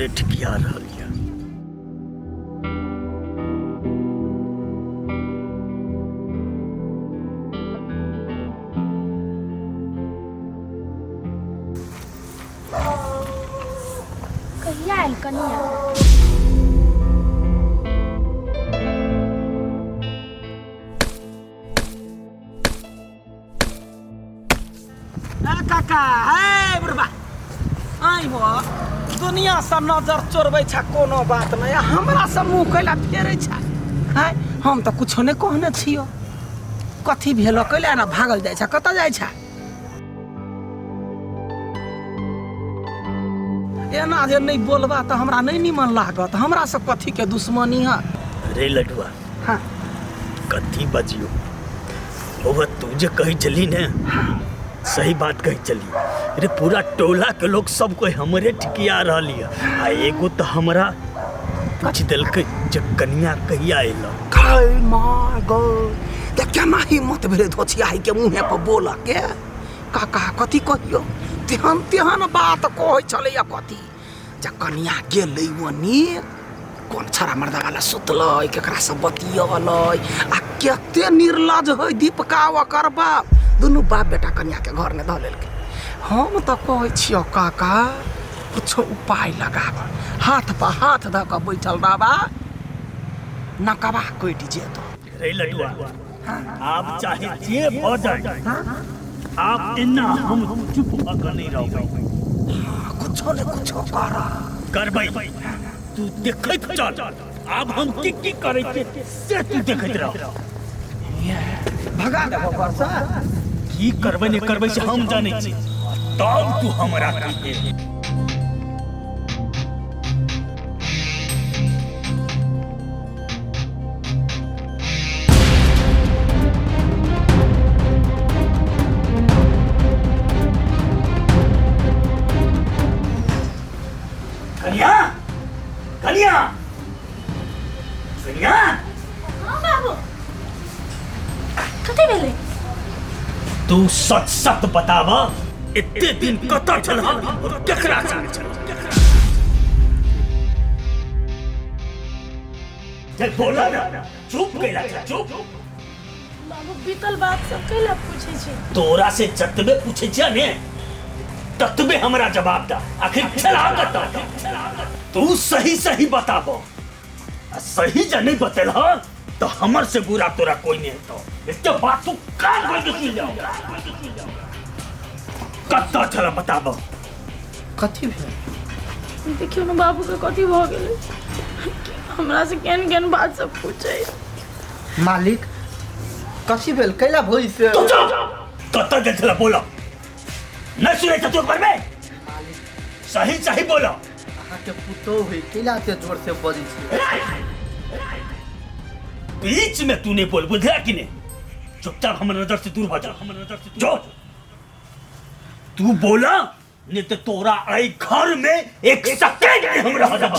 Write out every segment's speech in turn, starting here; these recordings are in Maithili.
हमरे ठिकिया रहल यऽ। कहिया आयल कनिया? ए काका, हे बुढ़बा, आइ हो दुनिया से नजर चोरबै छ, कोनो बात नहि, आ हमरा से मुँह कैला फेरै छ? आँय, हम तऽ कुछो नहि कहने छियो। कथी भेलो? कैला ना भागल जाइ छ? कतऽ जाइ छ? एना जे नहि बोलबा तऽ हमरा नहि निमन लागत। हमरा से कथी के दुश्मनी है? रे लडुआ। हाँ। कथी बजियो बउआ, तू जे कही चली ने, सही बात कही चली रे। पूरा टोला के लोग सब कोई हमरे ठिकिया रहल है, आ एगो तो हमरा पूछ देलकै जे कनिया कहिया एलो। काय माय गो, त केना हिम्मत भेलै धोछियाही के मुँहे पर बोलऽ के? काका, कथी कहियो, तेहन तेहन बात कहै छलैया कथी जे कनिया गेलै ओनी, कोन छड़ा मर्दा वाला सुतलै, केकरा से बतियलै, आ कते निर्लज है दीपका ओकर बाप। दुनू बाप बेटा कनिया के घर में धऽ लेलकै। हम तऽ कहै छियौ काका, कुछो उपाय लगाब, हाथ पर हाथ धऽ कऽ बैठल रहबा, नकबा कटि जेतौ। रे लडुआ, आब चाहे जे भऽ जाए, आब एना हम चुप भऽ कऽ नहि रहबै। कुछो ने कुछो कर। करबै, तू देखैत चल। आब हम की की करै छियै से तू देखैत रह। भगा देबो घरसँ। की करबै नहि करबै से हम जानै छी, तब तू हमरा कहिहे। कनिया, कनिया, कनिया। हाँ बाबू, कथी भेलै? तू सच सच बताब, एते दिन कतऽ छलह और केकरा संग छलह? जे बोला ना, चुप कैला छह? चुप। बाबू, बीतल बात सब कैला पूछै छी? तोरा से जतबे पूछै छियै ने, ततबे हमरा जवाब दा। आखिर छला कतऽ? तू सही सही बताब, आ सही जे नहीं बतेलह तो हमर से बुरा तोरा कोई नहीं हेतौ। एते बात तू कान खोल के सुन जाओ। कतऽ छल, बताब। कथी भेल? देखियौ ने बाबूके कथी भऽ गेलै, हमरा से केहन केहन बात सब पूछै। मालिक, कथी भेल? कैला भोज से तू चुप। कतऽ गेल छल, बोल। नहीं सुनै छ तू एक बार में? सही सही बोल। अहाँके पुतोह है, कैला एते जोर से बजै छी? बीच में तू नहीं बोल, बुझला कि नहीं? चुपचाप हमर नजर से दूर भ जा। हमर नजर से जो तू बोला नहीं तो तोरा आई घर में एक सेकंड नहीं हम रह देबो।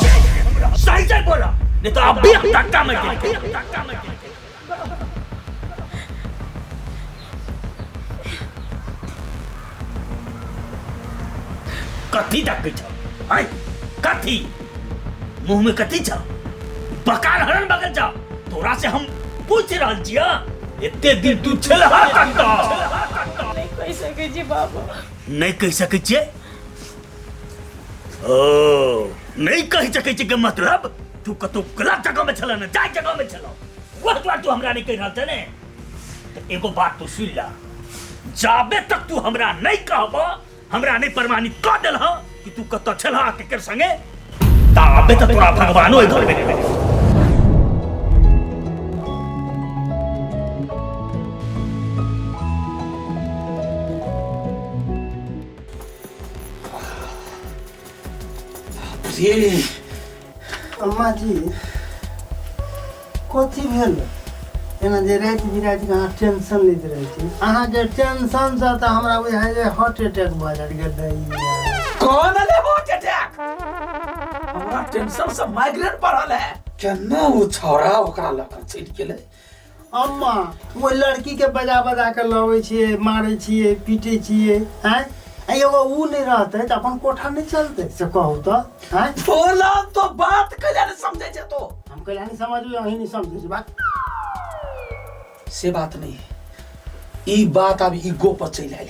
सही से बोला, नहीं तो अभी हम धक्का में गिर। कथी डकै छ? आय, कथी मुंह में कथी छ? बकार हरण बगल छ। तोरा से हम पूछ रहल छियै, एते दिन तू छलहा कतऽ? नहि कहि सकै छी बाबू। नहि कहि सकै छियै? ओ नहि कहि सकै छियै के मतलब तू कतौ गलत जगह में छलह ने, जाय जगह में छलह, वह दुआरे तू हमरा नहि कहि रहल छह ने? तऽ एगो बात तू सुनि ला, जाबे तक तू हमरा नहि कहब, हमरा नहि प्रमाणित कऽ देलह कि तू कतऽ छलह, केकर संगे, ताबे तक तोरा भगवानो एहि घर में नहि भेटत। रे अम्मा जी, कथी भेल एना जे राति बिराति के अहाँ टेंशन लैत रहै छी? अहाँके टेंशनसँ तऽ हमरा बुझाइ जे हार्ट अटैक भऽ जायत गदैया। कौन अले हार्ट अटैक? हमरा टेंशन से माइग्रेन बढ़ल है। केना ओ छौड़ा ओकरा लऽ कऽ चलि गेलै? अम्मा, ओहि लड़की के बजा बजा के लबै छियै, मारै छियै, पीटै छियै, आँय? आ एगो ऊ नहि रहतै तऽ अपन कोठा नहि चलतै से कहू तऽ आँय बोला तो बात कैला नहीं समझे छे तो हम कैला नहीं समझबै अहीं नहीं समझै छी बात से बात नहीं है ई बात आब ईगो पर चलि आयल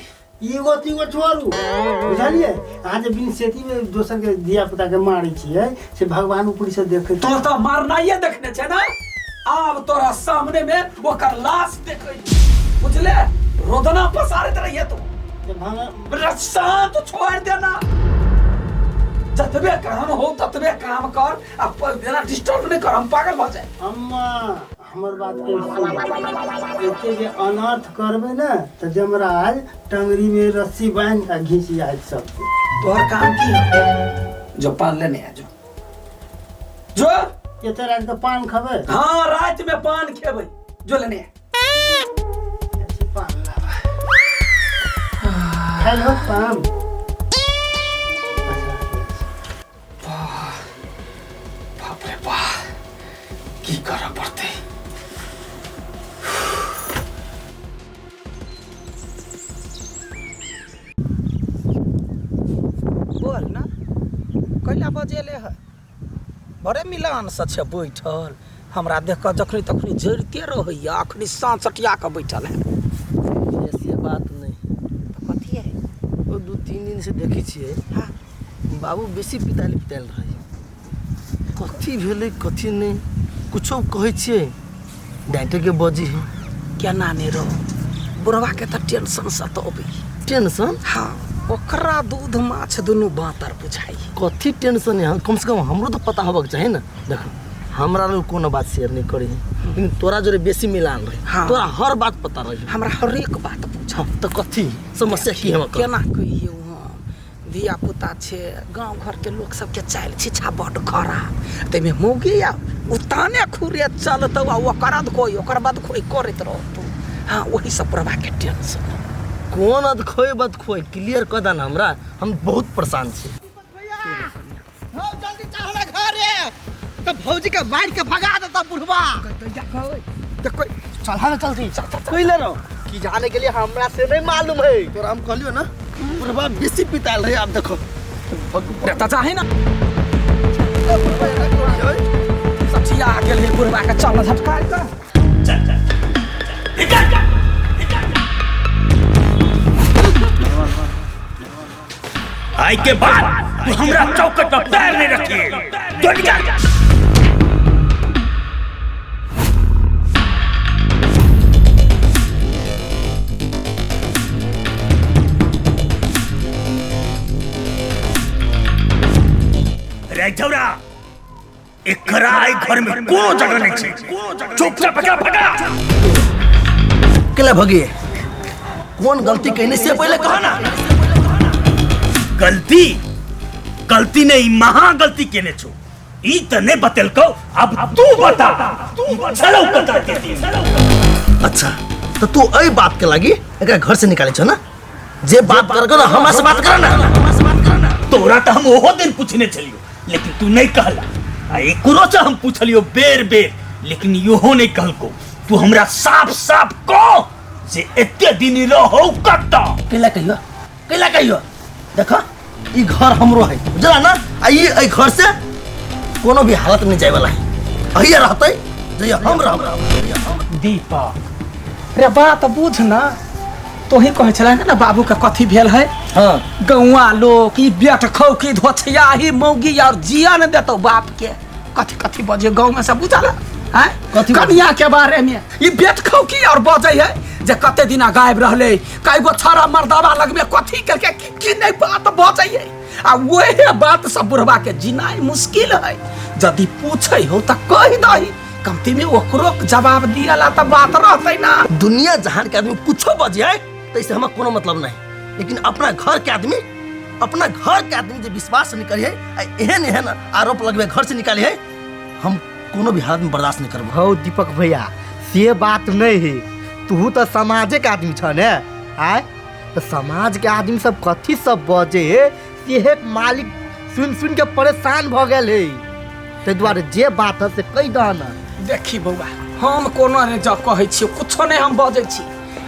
ईगो तीगो छोड़ू बुझलियै अहाँ जे बिन सेतीमे दोसरके धिया पुताके मारै छियै से भगवान ऊपरसँ देखै तोरा तऽ मारनाइए देखने छै ने आब तोरा सामने में ओकर लाश देखै छी। बुझले रोदना पसारैत रहिए तू जे भगवान शांत छोड़ देना जतबे काम हो ततबे काम कर आ जेना डिस्टर्ब नहीं कर हम पागल भऽ जाए अम्मा हमर बात के सुनू एते जे अनर्थ करबै ने तऽ जमराज टंगरी में रस्सी बान्हि आ घींच जायत सबके तोहर काम की है जो पान लेने आ जो जो एते राति के पान खबै हाँ रात में पान खेबै जो लेने आ पान लाबा खाइ लो पान बाप रे बाप की करऽ पड़तै बोल ना कैला बजेले है बड़े मिलानसँ छै बैठल हमरा देख कऽ जखनी तखनी जरिते रहैए अखनी साँझ सटिया कऽ बैठल है से बात नहि तऽ कथी है ओ 2-3 दिन से देखै छियै हाँ बाबू बेसी पितायल पितायल रहै कथी भेलै कथी नहि कुछो कहै छियै डाँटेके बजी है केना नहि रहो बुढ़वाके तऽ टेंशन सतबै टेंशन हाँ ओकरा दूध माछ दुनू बाँतर बुझाइ कथी टेंशन है कम से कम हमरो तऽ पता होबक चाही ने देखो हमरा लोग कोनो बात शेयर नहीं करे है लेकिन तोरा जोरे बेसी मिलान रहे हाँ। तोरा हर बात पता रहे हमरा हरेक बात पूछ हाँ तो कथी समस्या की हम केना कहियौ हम धिया पुता छै गाँव घरके लोक सबके चालि छिछा बड्ड खराब ताहिमे मौगी आ उताने खुरे चलतौ आ ओकर अधखोइ ओकर बदखोइ करैत रहतौ हाँ ओही सब प्रभाके टेंशन कोन अधखोइ बदखोइ क्लियर कऽ दे ना हमरा हम बहुत परेशान छी जल्दी चल घरे तो भौजी के मार के भगा देता बुढ़वा चल ना जल्दी कैले रहो कि जाने के लिए हमरा से नहीं मालूम है तोरा हम कहलियो ना बुढ़वा बेसी पिताल रहे अब देखो तऽ चाही ना सठिया गेल है बुढ़वा के चल झटका चल चल निकल जा निकल जा आई के बाद तू हमरा चौखट पर पैर नहीं रखी तो निकल जा रे छौरा एकरा एहि घर में कोनो जगह नहीं छै चुपचाप भगा भगा केला भगिए कौन गलती कहने से पहले कहो ना गलती गलती नहीं महा गलती केने छो ई त नहीं बतेलको अब तू बता तू छलौ कता के अच्छा तो तू एहि बात के लागी एकरा घर से निकाले छो ना जे बात कर ना हमरा से बात कर ना तोरा त हम ओहो दिन पूछने छलियो लेकिन तू नहीं कहला आ एकरो से हम पूछलियो बेर बेर लेकिन इहो नहीं कहलको तू हमरा साफ साफ कह जे एते दिन रहो कत्ता कैला कहियो कैला कहियो देखो ई घर हमरो है बुझला ना आ ई एहि घर से कोनो भी हालत में जाए वाला है अहिया रहतै जहिया हम रहब दीपक रे बात बुझ ना तोही कहै छलै ने बाबू के कथी भेल है हाँ गौआ लोक ई बेट खौकी धोछिया ही मौगी और जिया ने देतौ बाप के कथी कथी बजे गाँव में सब बुझल हैं कथी बजै? कनिया के बारे में ई बेट खौकी और बजै है जे कते दिना गायब रहले कई गो छड़ा मर्दावा लगमे कथी करके की, की नहीं बात बजै है आ वही बात सब बुढ़वा के जिनाइ मुश्किल है यदि पूछै हो तऽ कहि दही कमती में ओकरो जवाब दियला तऽ बात रहतै ना दुनिया जहान के आदमी कुछो बजे है तो इससे हमारा कोनो मतलब नहीं लेकिन अपना घर के आदमी अपना घर के आदमी जे विश्वास नहीं करिए आ एहन एहन आरोप लगबे घर से निकाली है हम कोनो भी हालत में बर्दाश्त नहीं करबो हौ दीपक भैया से बात नहीं है तू तो समाजे के आदमी छ ने आय तो समाज के आदमी सब कथी सब बजे है सेहे मालिक सुन सुन के परेशान भ गेल है ताहि दुआरे जे बात है से कहि दह ना देखी बौआ हम कोनो नहि जब कहै छियै कुछो नहि हम बजै छी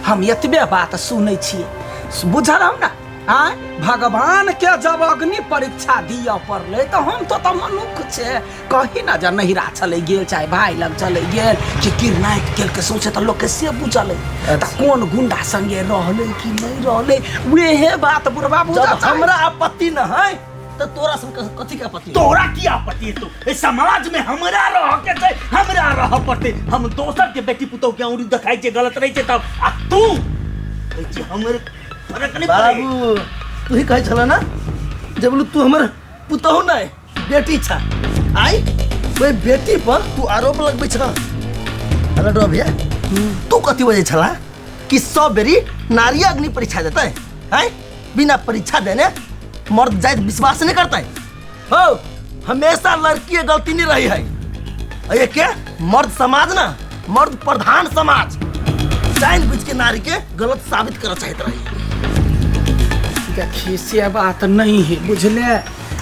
हम एतबे बात सुनै छियै बुझल हम ना आय भगवान के जब अग्नि परीक्षा दिअ पड़लै तऽ हम तो तऽ मनुख छै कही ना जे नहिरा चलै गेल चाहे भाय लग चलै गेल कि किडनैप केलकै सौंसे तऽ लोकके से बुझलै तऽ कोन गुंडा संगे रहलै कि नहि रहलै उहे बात बुढ़बा बुझऽ जब चाहै। हमरा आपत्ति न है तो तोरा सब कथी के आपत्ति तोरा की आपत्ति है तू ए समाज में हमरा रह के छै हमरा रह पड़तै हम दोसर के बेटी पुतोह के औरी देखाइ छै गलत रहै छै तब आ तू कहै छी हमर फरक नहि पड़ै बाबू तू ही कहै छल ना जे बोलू तू हमर पुतोह नहीं बेटी छा आई ओहि बेटी पर तू आरोप लगबै छह अरे भैया तू कथी बजै छला कि सब बेरी नारी अग्नि परीक्षा देतै हैं बिना परीक्षा देने मर्द जाइत विश्वास नहीं करते हो हमेशा लड़की के गलती नहीं रही है और ये के मर्द समाज ना मर्द प्रधान समाज जान बुझ के नारी के गलत साबित करऽ चाहत रही। देखी से बात नहीं है बुझले।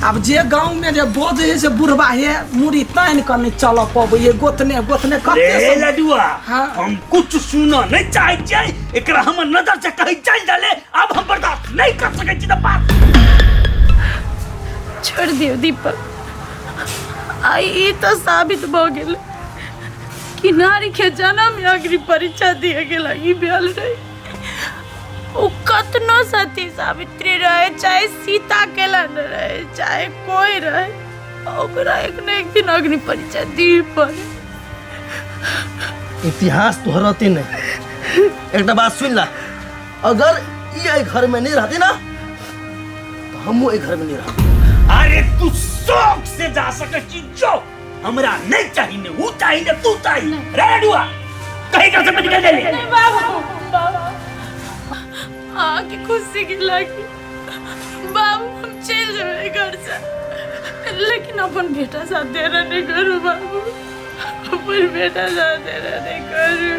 अब जे गाँव में जे बोझ है से बुढ़बा है मुड़ी तान कर नहीं चल पबै है गोतने गोतने कते रे लडुआ हाँ। हम कुछ सुनऽ नहीं चाहै छियै एकरा हमर नजर से कहीं चलि जाले अब हम बर्दाश्त नहीं कर सकै छी तऽ बात छोड़ दियौ दीपक आइ ई तऽ साबित भऽ गेल कि नारी के जन्म में अग्नि परीक्षा दिए के लागी भेल रहे ओ कतनो सती सावित्री रहे चाहे सीता के लन रहे चाहे कोई रहे ओकरा एक न एक दिन अग्नि परीक्षा दिए पड़े। इतिहास दोहराते नहीं। एक बात सुन ला अगर ये घर में नहीं रहती ना तो हमू ए घर में नहीं रहते। अरे तू शौक से जा सकै छी जो हमरा नहीं चाहिए ने ऊ चाहिए ने तू चाहिए रे लडुआ कहीं का समझ निकल ले। बाबू बाबू आके खुशी के लागी बाबू हम चल जाए घर से लेकिन अपन बेटा साथ देना नहीं करू बाबू अपन बेटा साथ देना नहीं करू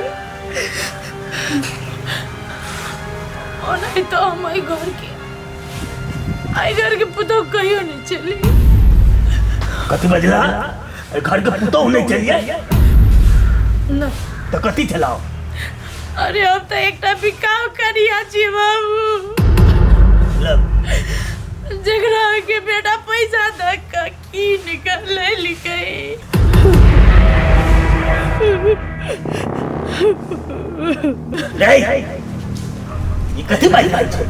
और नहीं तो हम आई घर के पुतोह कहियो नहीं चली। कथी बजला घर के पुतोह नहीं चलिए ना तो कथी चलाओ? अरे अब तो एकटा बिकाऊ करिया छी बाबू जकरा के बेटा पैसा दऽ कऽ कीन कऽ लेलकै। रे ई कथी बात छै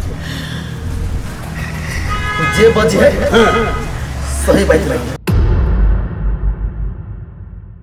जे बजे है सही बात रही।